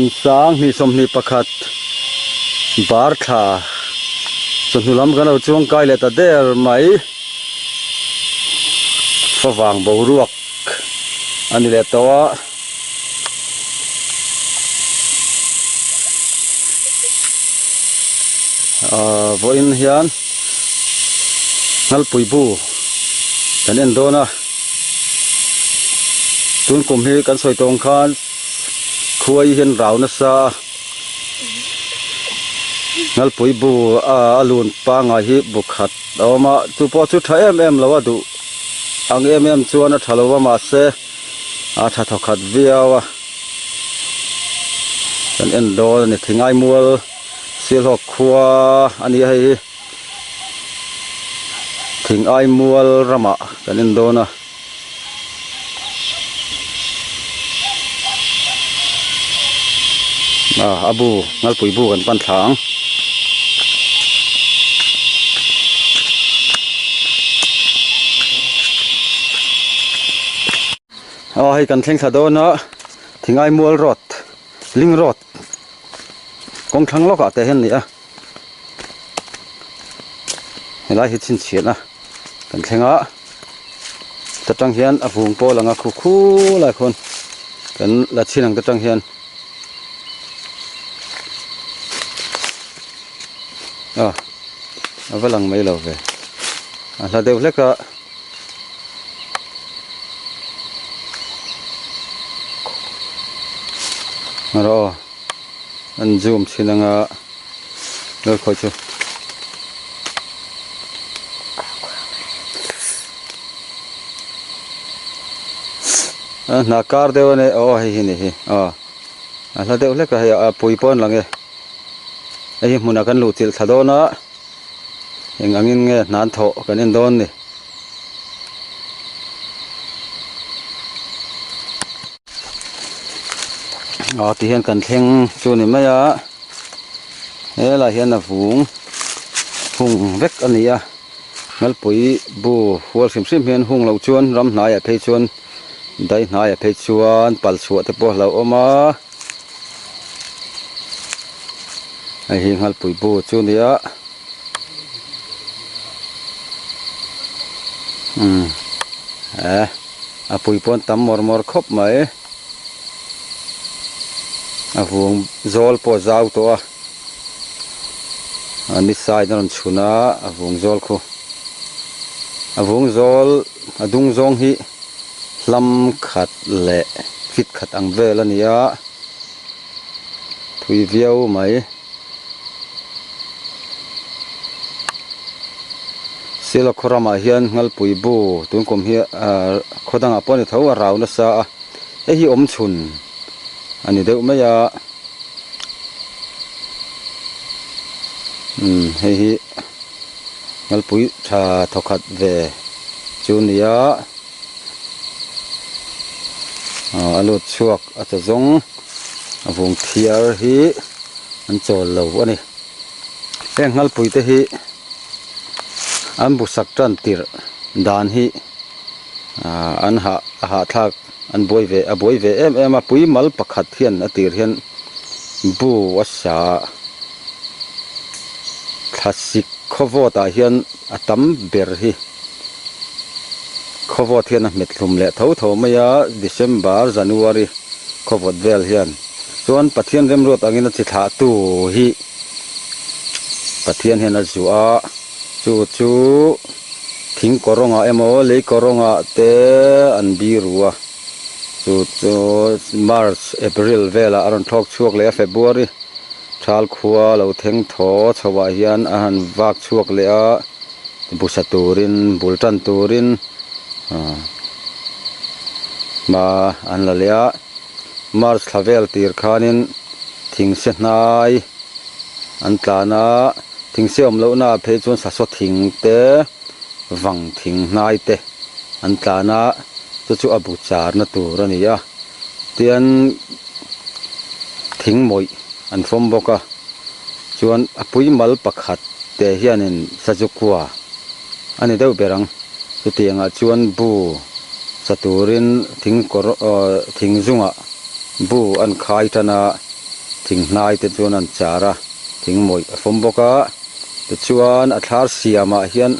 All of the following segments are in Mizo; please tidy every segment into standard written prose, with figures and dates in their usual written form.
Sang 21 bar thla chawhnu lam kan lo chuang kai leh ta der mai favang boruak a ni leh tawh a. Ahh vawiin hian Ngalpui bu kan en dawn a tun kum hi kan sawi tawng khan khuai hian rau nasa a Ngalpui bu a lun pangai hi bu khat a awm a chu pawh chu tha em em lo a duh ang em em chuan a tha lo va mahse a tha thawkhat viau a kan en dawn a ni thingai mual Sialhawk khua a ni a hei hi thingai mual ramah kan en dawn a. A bu ngalpui bu kan pan thla ang. Aw hei kan thleng thla dawn a thingai mual road ling road kawng thlang lawkah te hian a ni a helai hi chhinchhiahna kan thleng a ta tang hian a vung pawl anga khu khu lai khawn kan la chhin ang ta tang hian a a va lang mai lo ve a hla deuh hlek a. Rawh an zoom chhin anga lal khawi chu. A hna kar deuh a ni aw hei hi ni hi aw a hla deuh hlek a hei a pui pawh an lang e hei hi hmunah kan luh chilh thla dawn a. Eng angin nge hnan thawh kan en dawn ni. Aw ti hian kan thleng chu ni mai a helai hian a vung hung vek a ni a Ngalpui bu hual hrim hrim hian hung loh chuan ram hnaiah phei chuan dai hnaiah phei chuan pal chhuah te pawh a hlauhawm a. Hei hi Ngalpui bu chu a ni a umm eh a pui pawn tam mawr mawr khawp mai a vung zawl pawh a zau tawh a a ni side a rawn chhun a a vung zawl khu a vung zawl a dung zawng hi hlam khat leh fit khat ang vel a ni a thui viau mai. Silo khaw ramah hian Ngalpui bu tun kum hi ah khaw dangah pawh a ni tho a rau nasa a hei hi awm chhun a ni deuh mai a umm hei hi Ngalpui tha thawkhat ve chu a ni a ah a lut chhuak a cha zawng a vung thiar hi an chawl lo a ni heng Ngalpui te hi an bu sak tan tirh dan hi ah an hah a hahthlak an buai ve a buai ve em em a pui mal pakhat hian a tir hian bu a sa thlasik khawvawt ah hian a tam ber hi khawvawt hian a hmet hlum leh tho tho mai a December January khawvawt vel hian chuan Pathian remruat angin a chi thlah tu hi Pathian hian a zuah a chu chu thing kawrawngah emaw lei kawrawngah te an biru a chu chu March April velah a rawn thlawk chhuak leh a February Thal khua lo thleng thaw chho ah hian a han vak chhuak leh a busa turin bul tan turin ah hma an la leh a March thla vel tir khanin thing se hnai an tlan a thing se awm loh na ah phei chuan sasaw thing te vang thing hnai te an tlan a chu chu a bu char na tur a ni a tian. Thing mawih an fawm bawk a chuan a pui mal pakhat te hianin sazukua a ni deuh ber ang chutiangah chuan bu sa turin thing kawr aw thing zungah bu an khai tan a. Thing hnai te chuan an char a, thing mawih a fawm bawk a, tichuan a thlar siamah hian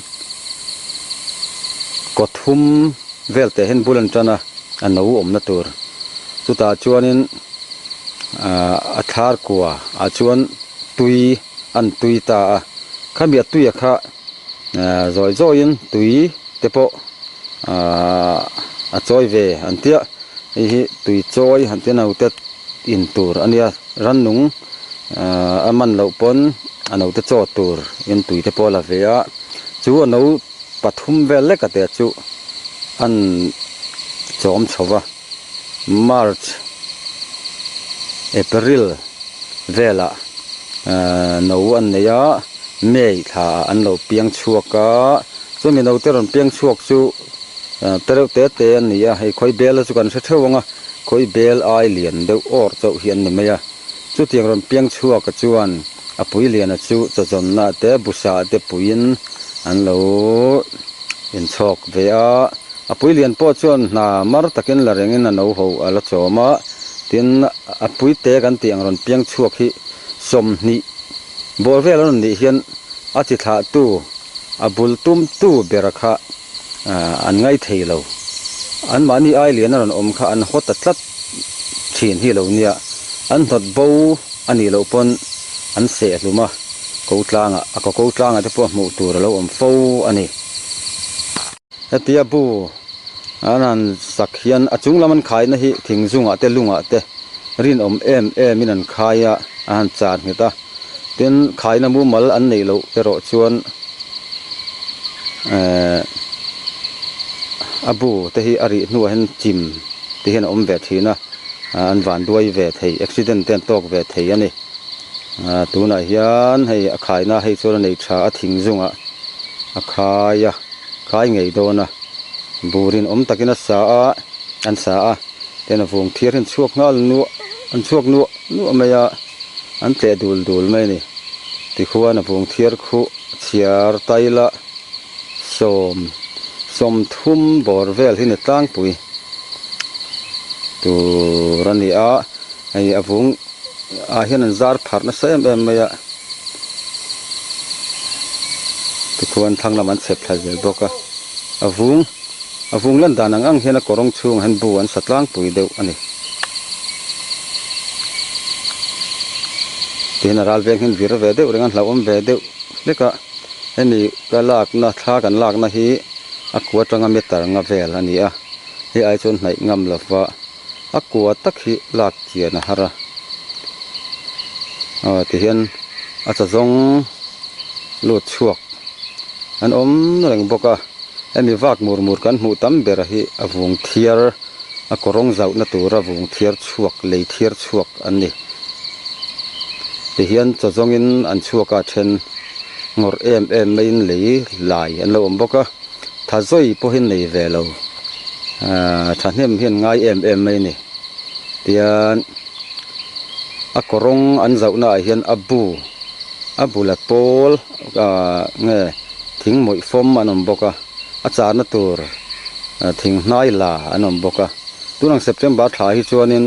kaw thum vel teh hian bul an tan a, a no awmna tur. Chutah chuanin ahh a thlar kua ah chuan tui an tui ta a, khami a tuia kha ahh zawi zawiin tui te pawh ahh a chawi ve an tia, hei hi tui chawi han tia naute in tur a nia rannung ahh a man loh pawn a naute chaw tur in tui te pawh a la ve a, chu a no pathum vel lek a te chu an chawm chho va March April velah ahh no an nei a May thla ah an lo piang chhuak a chumi naute rawn piang chhuak chu ahh te reuh te te an ni a hei khawi bel a chu kan hre theuh ang a khawi bel ai lian deuh awr chauh hi an ni mai a chutiang rawn piang chhuak a chuan a pui liana chu chawzawnna te busa te puiin an lo inchhawk ve a. A pui lian pawh chuan hna mar takin la rengin a no ho a la chawm a, tin a pui te kan tih ang rawn piang chhuak hi 20 bawr vel a rawn nih hian a chi thlah tu a bul tum tu bera kha an ngai thei lo. An mahni ai lian a rawn awm kha an haw ta tlat thin hi lo nia, an hnawt bo a nih loh pawn an seh hlum a, ko tlangah a kaw ko tlangah te pawh hmuh tur a lo awm fo a ni. Hetia bu an han sak hian a chung lam an khaina hi thing zungah te lungah te rinawm em em in an khai a, an han char nghet a. Tin, khaina mumal an neih loh erawh chuan ehh a bu te hi a rih hnuah hian chim te hian a awm ve thin a, an van duai ve thei, accident te an tawk ve thei a ni. Ahh tunah hian hei a khaina hei chuan a nei tha a thing zungah a khai a. Khai ngei dawn a, bur in awm takin a sa a, an sa a, tin a vung thiar hi an chhuak nghal nuah, an chhuak nuah nuah mai a, an tleh dul dul mai a ni. Tikhuan a vung thiar khuh chhiar taila sawm, 30 bawr vel hi ni tlangpui tur a ni a, hei a vung ah hian an zar pharh nasa em em mai a tikhuan thlang lam an chhep thla zel bawk a a vung a vung lan dan ang ang hian a kawrawng chhungah hian bu an sa tlangpui deuh a ni tihian a ral veng hian vir ve deuh reng a hlauhawm ve deuh hlek a hemi ka lakna thla kan lakna hi a kua atanga meter nga vel a ni a hei ai chuan hnaih ngam lova. A kua tak hi lak chian a har a, aw tihian a chaw zawng lut chhuak an awm reng bawk a, hemi vak mur mur kan hmuh tam ber hi a vung thiar a kawrawng zauhna tura vung thiar chhuak lei thiar chhuak an ni. Tihian chaw zawngin an chhuak a then ngawrh em em maiin lei lai an lo awm bawk a. Tha zawi pawhin nei ve lo, aaa thahnem hian ngai em em mai a ni. Tian a kawrawng an zauhna ah hian a bu, a bula pawl aaa nge thing mawih fawm an awm bawk a, a charna tur thing hnai la an awm bawk a. Tunang September thla hi chuanin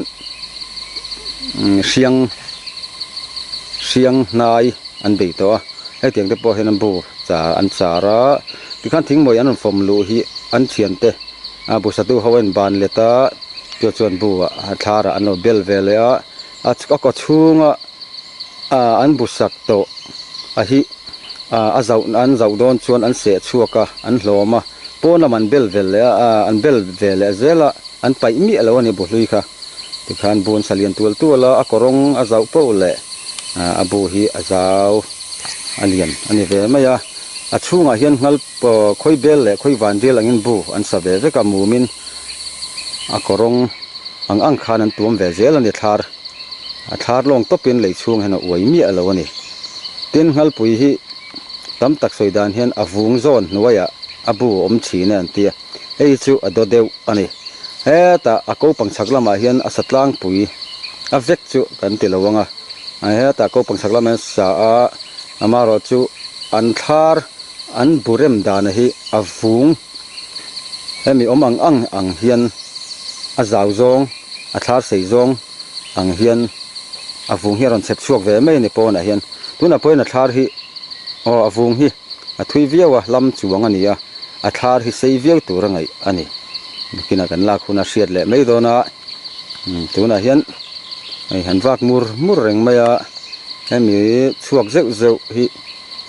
hriang hriang hnai an bei tawh a, hetiang te pawh hian an bu char an char a. Tikhan thingmawih an rawn fawm luh hi an thiante a bu satu ho a inban let a, chu chuan bu ah thlar ah an lo bel ve leh a, a a kaw chhunga ah an bu sak tawh a hi ah a zauh an zauh dawn chuan an seh chhuak a, an hlawm a, pawn lam an bel vel leh a, ah an bel ve leh zel a, an paih miah lo a ni bu hlui kha. Tikhan bu an sa lian tual tual a, a kaw rawng a zauh poh leh ah a bu hi a zau a lian a ni ve mai a. A chhungah hian nghal khawi bel leh khawi van rial angin bu an sa ve vek a, mumin a kaw rawng ang ang khan an tuam ve zel a ni thlar. A thlar lawng tawpin lei chhung hian a uai miah lo a ni. Tin, nghalpui hi tam tak sawi dan hian a vung zawn hnuaiah a bu a awm thin e an ti a, hei chu a daw deuh a ni. Hetah a kopang chhak lamah hian a sa tlangpui a vek chu kan ti lo ang a, hetah kopang chhak lamah hian sa a, Amaherawh chu an thlar an bu rem dana hi a vung hemi awm ang ang ang hian a zau zawng a thlar sei zawng ang hian. A vung hi a rawn chhep chhuak ve mai a ni pawnah hian. Tunah pawhin a thlar hi aw a vung hi a thui viau a, lam chuang a ni a, a thlar hi sei viau tur a ngaih a ni. Nakinah kan lak huna hriat leh mai dawn a, tunah hian hei han vak mur mur reng mai a, hemi chhuak zeuh zeuh hi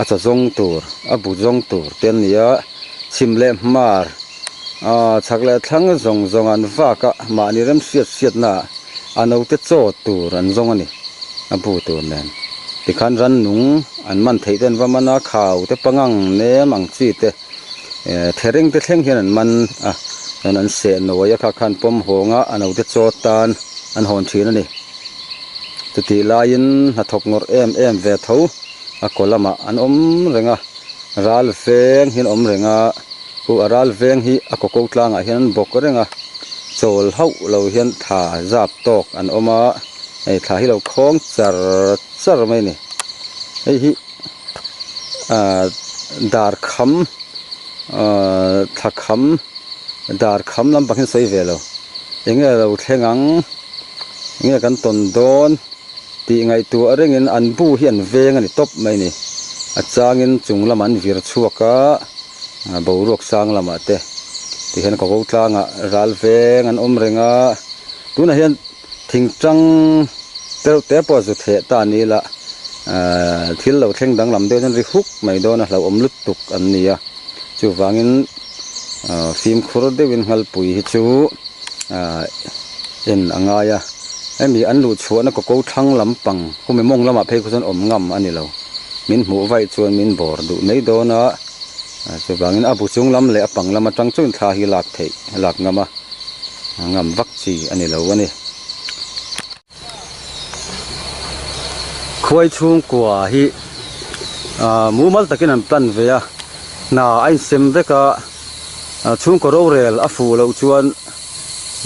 a chaw zawng tur, a bu zawng tur te an ni a, chhim leh hmar aaa chhak leh thlang zawng zawng an vak a, mahni rem hriat hriatna ah a naute chaw tur an zawng a ni, a bu tur nen. Tikhan rannung an man theih te an va man a, khau te pangang nem ang chi te eh thereng te thleng hian an man a, chuan an seh nawi a kha khan pawm hawng a, a naute chaw tan an hawn thin a ni. Chutih laiin hnathawk ngawrh em em ve tho a kaw lamah an awm reng a, ral veng hian awm reng a, khu a ral veng hi a kaw ko tlangah hian an bawk reng a, chawl hauh lo hian thla zap tawk an awm a, hei thla hi lo khawng char char mai a ni. Hei hi ahh dar kham ahh thla kham dar kham lampang hi an sawi ve lo eng nge lo thleng ang eng nge kan tawn dawn tih ngaihtuah rengin an bu hi an veng a ni tawp mai a ni. A changin chung lamah an vir chhuak a, boruak sang lamah te tihian ka ko tlangah ral veng an awm reng a, tunah hian thingtang tereuh te pawh zu theh ta a ni la, ahh thil lo thleng danglam deuh chuan ri huk mai dawn a hlauhawm lutuk an ni a, chuvangin ahh fimkhur deuhin nghalpui hi chu ahh en a ngai a hemi an luh chhuahna kaw ko thlang lampang khumi mawng lamah phei khaw chuan awm ngam a ni lo min hmuh vaih chuan min bawr duh mai dawn a chuvangin a bu chung lam leh a pang lam atang chuan thla hi lak theih lak ngam a ngam vak chi a ni lo a ni. Khuai chhungkua hi ahh mumal takin an plan ve a hna a insem vek a chhungkaw rorel a fuh loh chuan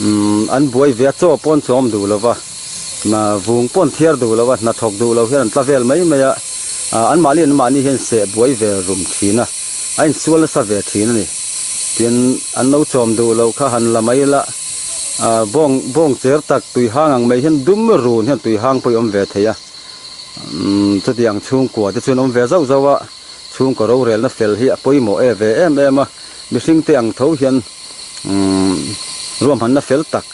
umm an buai ve a chaw pawn chawm duh lo va vung pawn thiar duh lo va hnathawk duh lo hian an tla vel mai mai a ah anmahni anmahni hian seh buai ve rum thin a a insual nasa ve thin a ni tin an lo chawm duh loh kha han la mai la. Ah bawng bawng cher tak tui hang ang mai hian dum run hian tui hang pawh i awm ve thei a umm chutiang chhungkua te chuan awm ve zauh zauh a chhungkaw rorelna fel hi a pawimawh e ve em em a mihring te ang tho hian umm ruahmanna fel tak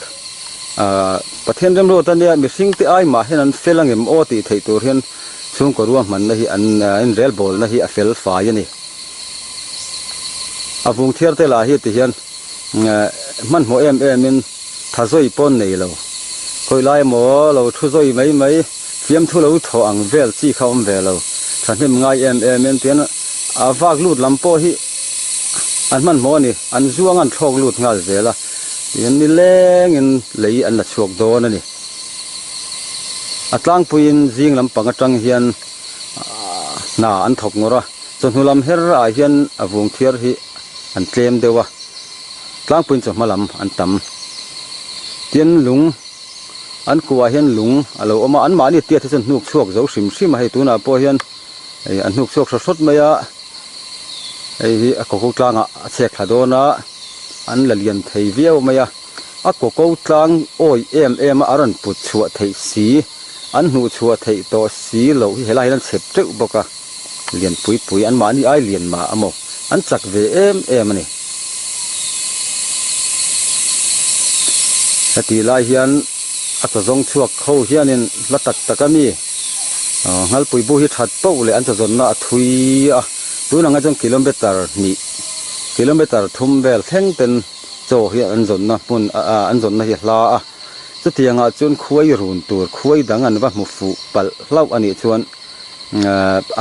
ah Pathian remruat ania mihring te ai mah hian an fel angem aw tih theih tur hian chhungkaw ruahmanna hi an inrelbawlna hi a fel fai a ni a vung thiar te lah hi ti hian. Hmanhmawh em em in tha zawi pawn nei lo. Khawi lai emaw lo thu zawi mai mai, fiamthu lo thaw ang vel chi kha awm ve lo. Thahnem ngai em em in tian a vak lut lam pawh hi an hmanhmawh a ni. An zuang an thlawk lut nghal zel a, tihian nileng in lei an la chhuak dawn a ni. A tlangpuiin zing lampang atang hian hna an thawk ngawrh a, chawhnu lam her ah hian a vung thiar hi an tlem deuh a, tlangpuiin chawhma lam an tam. Tin, lung an kuhah hian lung a lo awm a, anmahni tiat hi chuan hnuk chhuak zo hrim hrim a, hei tunah pawh hian hei an hnuk chhuak hrawt hrawt mai a, hei hi a kawko tlangah a chhek thla dawn a, an la lian thei viau mai a, a kawko tlang awi em em a, a rawn put chhuah theih si, an hnuh chhuah theih tawh si loh hi helaiah hian an chhep teuh bawk a. Lian pui pui an mahni ai lian mah a maw? An chak ve em em a ni. Hetih lai hian a chaw zawng chhuak ho hianin hla tak tak a mi Nghalpui bu hi that poh leh an chaw zawnna a thui a, tun anga chuan kilometer hnih, kilometer thum vel thleng ten chaw hi an zawnna hmun an zawnna hi a hla a. Chutiangah chuan khuai run tur khuai dang an va hmu fuh palh hlauh a nih chuan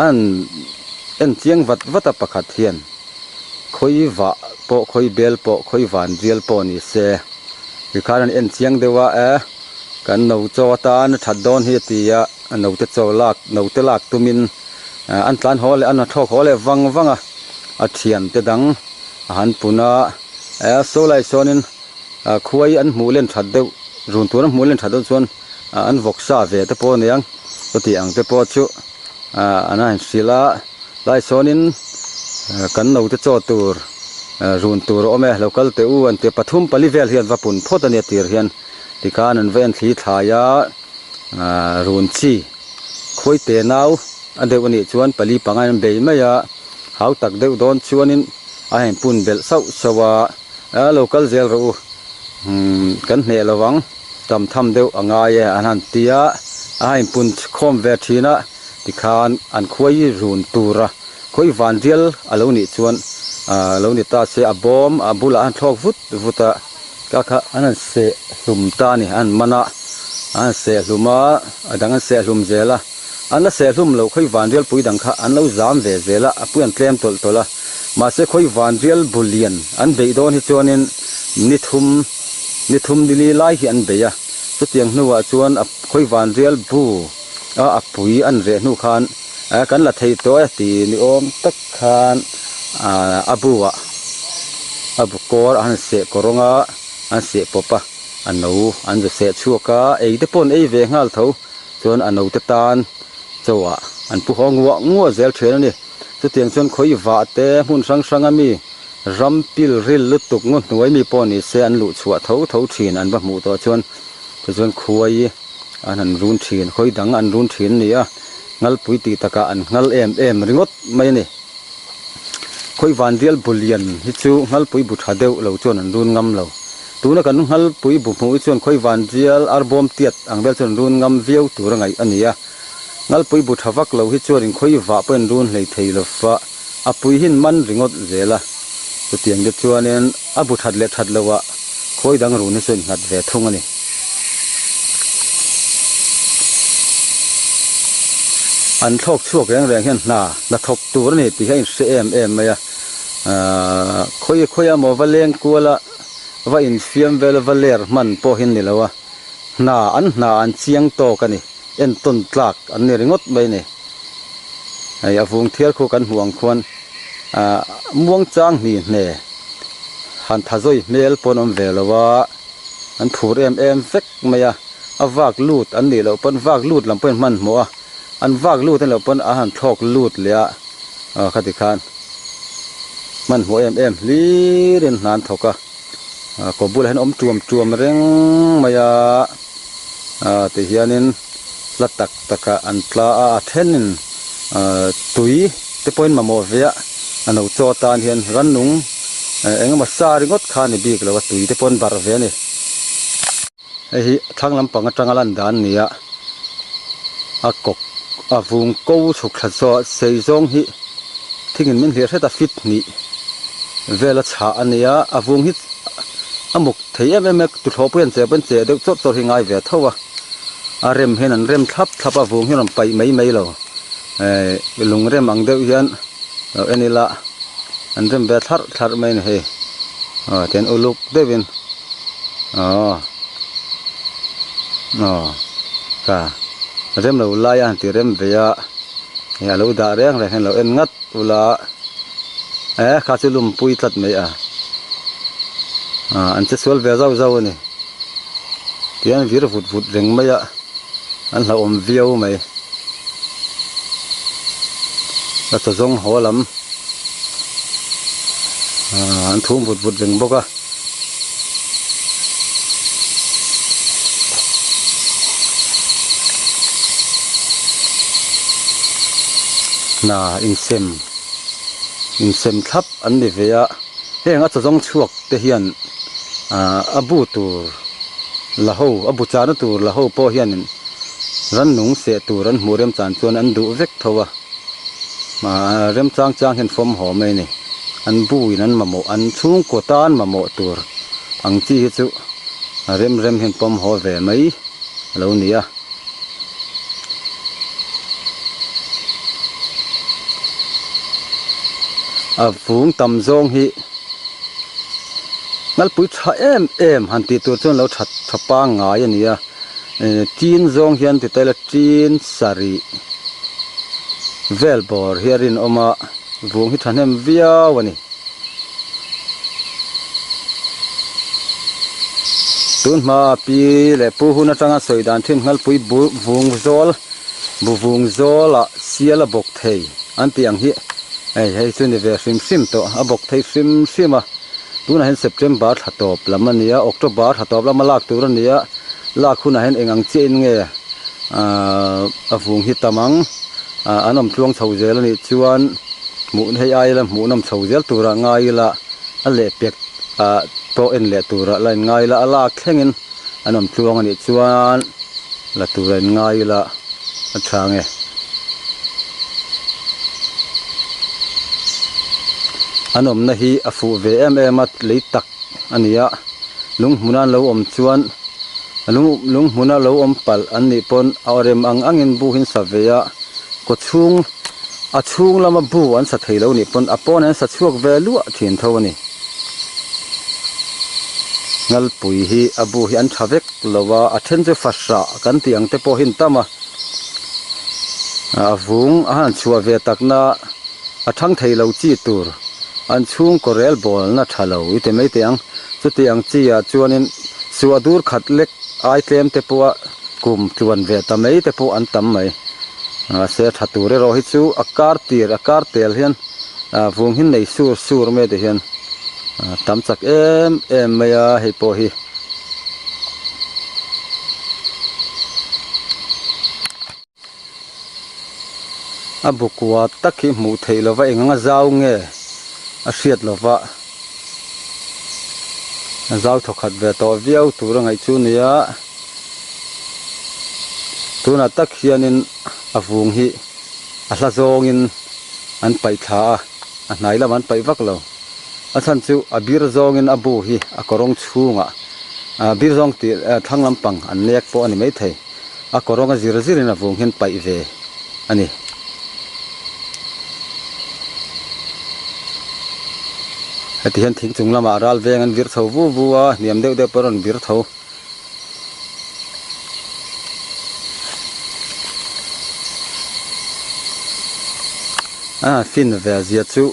An en chiang vat vat a pakhat hian khawi vah pawh khawi bel pawh khawi van rial pawh ni se tikhan an en chiang deuh a e kan no chaw atan a that dawn hi a ti a a note chaw lak note lak tumin an tlan haw leh an thlawk haw leh vang vang a a thiante dang a han pun a e saw lai sawnin khuai an hmuh len that deuh run tur an hmuh len that deuh chuan. an vawk sa ve te pawh a ni ang chuti ang te pawh chu ah an han hrilh a lai sawnin kan naute chaw tur run tur a awm e lo kal teh u an ti a pathum pali vel hian va pun phawt a nia tir hian tikhan an va en thli thlai a. Ahh run chi khawi te nau a deuh a nih chuan pali panga in an bei mai a, hau tak deuh dawn chuanin a in pun belh sauh sauh a, a lo kal zel rawh u umm kan hneh lo ang tam tham deuh a ngai e an han ti a, a in pun khawm ve thin a tikhan an khuai run tur a, khawi van rial a lo nih chuan ahh lo ni ta se a bawm a bulah a han thlawk vut vut a. Ka kha an han seh hlum ta a ni, an man a, an han seh hlum a, a dang an seh hlum zel a, an la seh hlum loh khawi vanrialpui dang kha an lo zam ve zel a, a pui an tlem tawlh tawlh a, mahse khawi vanrial bu lian an beih dawn hi chuanin ni thum, ni thum ni li lai hi an bei a, chutiang hnuah chuan a khawi vanrial bu a a pui an reh hnu khan kan la thei tawh e ti ni awm tak khan a bu ah a bu kawr a han seh kawr rawng a an seh pawp a a no an zu seh chhuak a ei te pawh an ei ve nghal tho chuan a no te tan chaw ah an pu haw nguah nguah zel thin a ni chutiang chuan khawi vah te hmun hrang hrang a mi ram pil ril lutuk ngaw hnuai mi pawh ni se an luh chhuah tho tho thin an va hmuh tawh chuan tichuan khuai an han run thin khawi dang an run thin a ni a. Ngalpui tih takah an nghal em em ringawt mai a ni. Khawi vanrial bu lian hi chu ngalpui bu tha deuh lo chuan an run ngam lo. Tuna kan ngalpui bu hmuh hi chuan khawi vanrial arbawm tiat ang vel chuan an run ngam viau tur a ngaih a ni a. Ngalpui bu tha vak lo hi chuan in khawi vah pawhin run hlei thei lo va, a pui hin man ringawt zel a. Chutiang te chuanin a bu that leh that loah khawi dang run hi chu innghat ve thung a ni. An thlawk chhuak reng reng hian hna hna thawk tur a ni tih hi a inhre em em mai a. Ahh khawi khawi a maw va leng kual a, va infiam vel a, va ler hman pawh hi a ni lo a. Hna an hna an chiang tawk a ni. Entawn tlak an ni ringawt mai a ni. Hei a vung thial khu kan hmuh ang khuan ahh muang chang hni hne han tha zawi hmel pawh an awm ve lo a, an phur em em vek mai a, a vak lut an nih loh pawn vak lut lam pawhin hmanhmawh a, an vak lut a nih loh pawn a han thlawk lut leh a, aw khati khan hmanhmawh em em hlir in hna an thawk a, ah kaw bulah hian awm tuam tuam reng mai a, ah ti hianin hla tak takah an tla a, a thenin ah tui te pawhin mamawh ve a, a no chaw atan hian rannung eng emaw sa ringawt kha a ni bik lo a, tui te pawh an barh ve a ni. Hei hi thlang lampang atanga lan dan a ni a, a kawk a vung ko chhuk thla chaw sei zawng hi thingin min hliah hret a fit hnih vel a chhah a ni a, a vung hi a muk thei em em a, tuthlawh pawh hian che pawh an che deuh chawt chawt hi ngai ve tho a, a rem hian an rem thlap thlap a, vung hi a rawn paih mai mai lo, eh lung rem ang deuh hian lo en ila an rem ve thlarh thlarh mai a ni hei aw tihian uluk deuhin aw aw ka rem lo lai a han ti rem ve a hei a lo dah reng reng hian lo en ngat ula eh kha chu lumpui tlat mai a ah an che sual ve zauh zauh a ni tihian vir vut vut reng mai a. An hlauhawm viau mai. A chaw zawng haw lam aaa an thum vut vut reng bawk a. Hna insem insem thlap an ni ve a heng a chaw zawng chhuak te hian aaa a bu tur. La ho a bu chahna tur la ho pawh hianin rannung seh tur an hmuh remchan chuan an duh vek tho a, ah remchang chang hian fawm haw mai a ni. An buin an mamawh an chhungkaw tan mamawh tur ang chi hi chu a rem rem hian pawm haw ve mai a lo ni a. A vung tam zawng hi. Ngalpui tha em em han tih tur chuan lo that tha pangngai a ni a tin zawng hian ti ta ila tin sarih vel bawr hi a rinawm a vung hi thahnem viau a ni. Tun hma pi leh pu hun atanga sawi dan thin ngalpui bu vung zawl bu vung zawlah sial a bawk thei an tih ang hi. Hei hei chu ni ve hrim hrim tawh a bawk thei hrim hrim a tunah hian September thla tawp lam a ni a October thla tawp lama lak tur a ni a lak hunah hian eng ang chiah in nge Ahh a vung hi tam ang ah an awm tluang chho zel a nih chuan hmuh hei ai ila hmuhnawm chho zel turah ngai ila a lehpek ah pawh en leh turah la in ngai ila a lak thlengin an awm tluang a nih chuan la tura in ngai ila a tha nge. An awmna hi a fuh ve em em a lei tak a ni a lung hmuna an lo awm chuan lung lung hmuna lo awm palh an nih pawn a rem ang angin bu hi an sa ve a kaw chhung a chhung lama bu an sa thei lo nih pawn a pawn an sa chhuak ve luah thin tho a ni. Ngalpui hi a bu hi an tha vek lo a a then chu fahrah kan tih ang te pawh hi an tam a a vung a han chhuah ve takna a thang thei lo chi tur an chhungkaw rel bawlna tha lo i ti mai teh ang chuti ang chi ah chuanin suah dur khat lek ai tlem te pawha kum tluan ve ta mai te pawh an tam mai mahse tha tur erawh hi chu a kar tir a kar tel hian ah vung hi nei sur sur mai ti hian tam chak em em mai a hei pawh hi. A bu kua tak hi hmuh theih lova eng anga zau nge a hriat lova a zau thawkhat ve tawh viau tur a ngaih chu nia tunah tak hianin a vung hi a hla zawngin an paih thla a a hnai lamah an paih vak lo. A chhan chu a bir zawngin a bu hi a kawrawng chhungah ah bir zawng tih thlang lampang an nek pawh a ni maithei. A kawrawng a zir zirin a vung hian paih ve a ni. Heti hian thing chung lamah ral veng an vir chho vu vu a, hniam deuh deuh pawh a rawn vir tho. A fin ve zia chu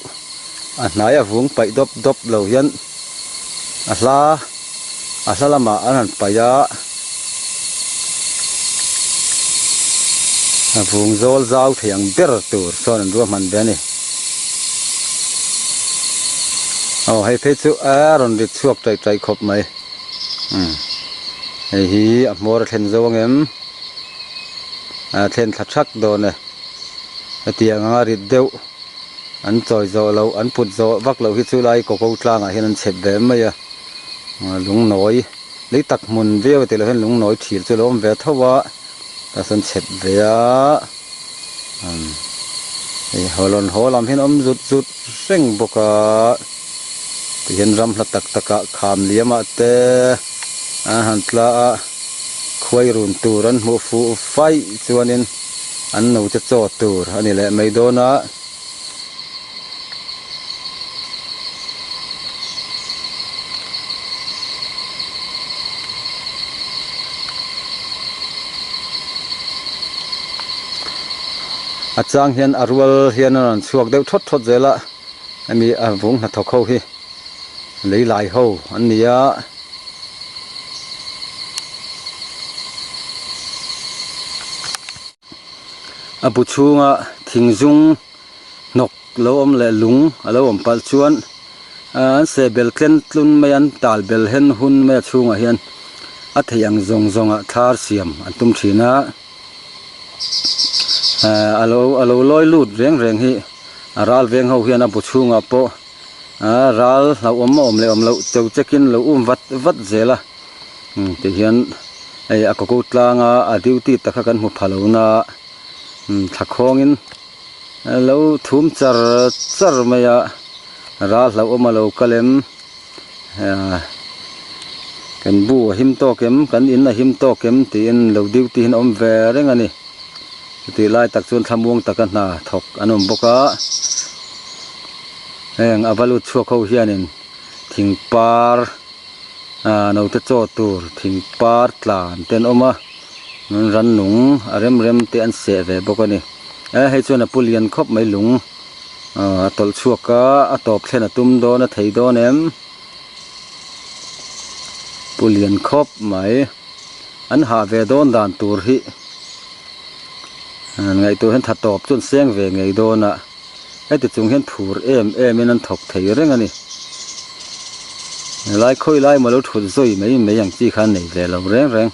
a hnai a vung paih dawp dawp lo hian a hla a hla lamah an han paih a a vung zawl zau thei ang ber tur sawn an ruahman ve a ni aw hei phei chu a rawn rit chhuak taih taih khawp mai. Umm hei hi a hmawr a thlen zo ang em a thlen thla thak dawn e hetiang anga rit deuh an chawi zawh loh an put zawh vak loh hi chu lai koko tlangah hian an chep ve mai a lungnawi lei tak hmun viau tih loh hian lungnawi thil chu a lo awm ve tho a tah sawn chep ve a umm hei hawlawn haw lam hian a awm zut zut reng bawk a. Tihian ram hla tak takah kham liamah te an han tla a, khuai run tur an hmuh fuh faih chuanin an naute chaw tur a ni leh mai dawn a. A chang hian a rual hian a rawn chhuak deuh thawt thawt zel a. Hemi a vung hnathawk ho hi lei lai ho an ni a. A bu chhunga thing zung hnawk lo awm leh lung a lo awm palh chuan an seh bel tlen tlun mai a an tal bel hen hun mai a chhungah hian a theih ang zawng zawngah thar siam an tum thin a. A lo a lo lawi lut reng reng hi a ral veng ho hian a bu chhungah pawh a ral hlauhawm a awm leh awm loh cheu chekin lo um vat vat zel a ti hian hei a kawko tlanga a duty tak kha kan hmu pha lo na thla khawngin lo thum char char mai a ral hlauhawm a lo kal em kan bu a him tawk em kan in a him tawk em tiin lo duty hi an awm ve reng a ni. Chutih lai tak chuan thlamuang taka hna thawk an awm bawk a heng a va lut chhuak ho hianin thing par ah naute chaw tur thing par tlan te an awm a rannung a rem rem te an seh ve bawk a ni eh hei chuan a pu lian khawp mai lung ah a tawlh chhuak a a tawp thlen a tum dawn a thei dawn em pu lian khawp mai. An hah ve dawn dan tur hi ngaihtuah hian tha tawp chu an seng ve ngei dawn a, heti chung hian phur em em in an thawk thei reng a ni. Helai khawi lai emaw lo thut zawi mai mai ang chi kha an nei ve lo reng reng.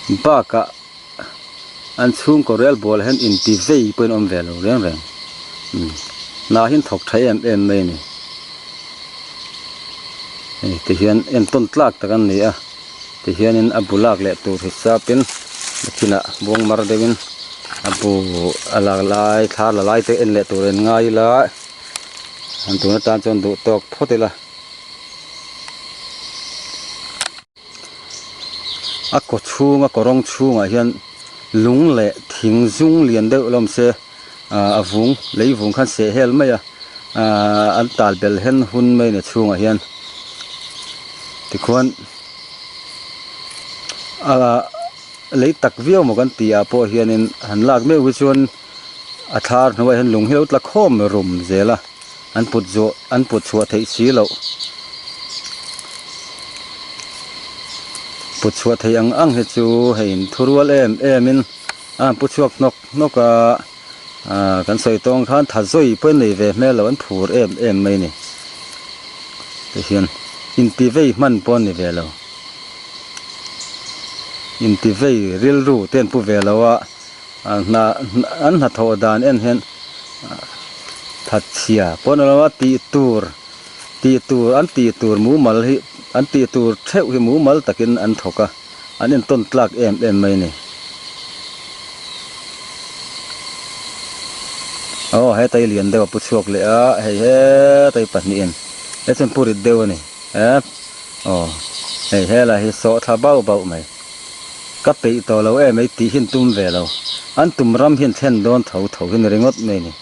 Bakah an chhungkaw rel bual hian inti vei pawhin awm ve lo reng reng. Umm hna hi an thawk tha em em mai a ni. Hei tihian entawn tlak tak an ni a, tihianin a bu lak leh tur hisapin nakinah buangmar deuhin a bu a lak lai thla la lai te en leh tur in ngai ila an tun atan chuan duh tawk phawt ila. A kaw chhung a kaw rawng chhungah hian lung leh thing zung lian deuh lawm se ah a vung lei vung khan seh hel mai a ah an tal bel hen hun mai a ni chhungah hian tikhuan ah lei tak viau maw kan tih ah pawh hianin han lak meuh hi chuan a thlar hnuaiah hian lung hi a lo tla khawm rum zel a. An put zawh an put chhuah theih si loh. Put chhuah theih ang ang hi chu hei in thu rual em em in a han pu chhuak hnawk hnawk a, ah kan sawi tawng khan tha zawi pawh in nei ve hmel lo an phur em em mai a ni. Tihian inti vei hman pawh an ni ve lo. Inti vei rilru te an pu ve lo a. Hna an hnathawh dan en hian thatchhia pawn a lo a tih tur tih tur an tih tur mumal hi an tih tur theuh hi mumal takin an thawk a an entawn tlak em em mai a ni. Aw heta hi lian deuh a pu chhuak leh a hei heta hi pahnihin he chuan pu rit deuh a ni he aw hei helai hi sawh thla bauh bauh mai. Ka peih tawh lo em ei tih hi an tum ve lo. An tum ram hi an thlen dawn tho tho hi ni ringawt mai ni.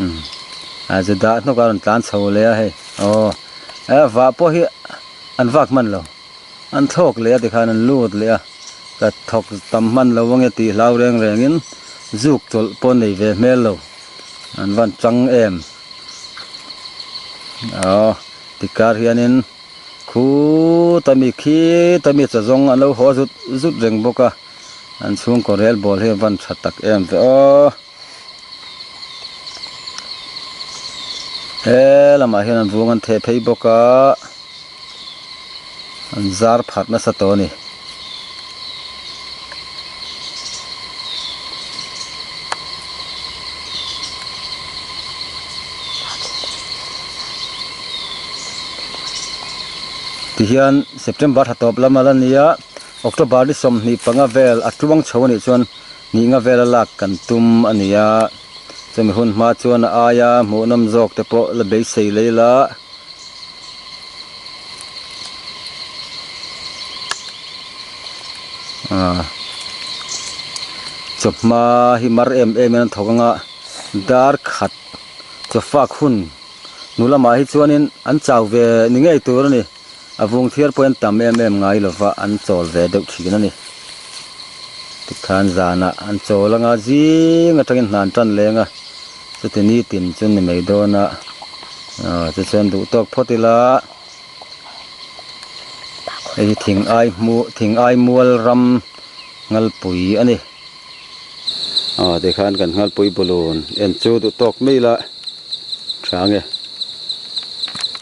Umm a Judah hnawk a rawn tlan chho leh a hei aw e vah pawh hi an vak hman lo. An thlawk leh a tikhan an lut leh a ka thawk tam hman lo ange tih hlau reng reng in zuk chawlh pawh an nei ve hmel lo. An van chang em aw tikar hianin. Khuta mi khita mi chawzawng an lo haw zut zut reng bawk a, an chhungkaw rel bawl hi a van tha tak em ve aw. He lamah hian an vung an theh phei bawk a, an zar phat nasa tawh a ni. Tihian September thla tawp lam a la nia, October ni 25 vel a tuang chho a nih chuan nihna vel a lak kan tum a ni a, chumi hun hma chuan a aia hmuhnawm zawk te pawh la beisei lei la. Aaa chawhma hi mar em em in an thawk ang a dar khat chawfak hun hnu lamah hi chuanin an chau ve ni ngei tur a ni a vung thiar pawhin an tam em em ngai lova an chawl ve deuh thin a ni tikhan zanah an chawl anga zing atangin hna an tan leng a chuti nitin chu ni mai dawn a aaa tichuan duh tawk phawt ila. Hei hi thing ai hmu thing ai mual ram ngalpui a ni. Aw tikhan kan ngalpui balloon en chu duh tawk mai ila tha nge.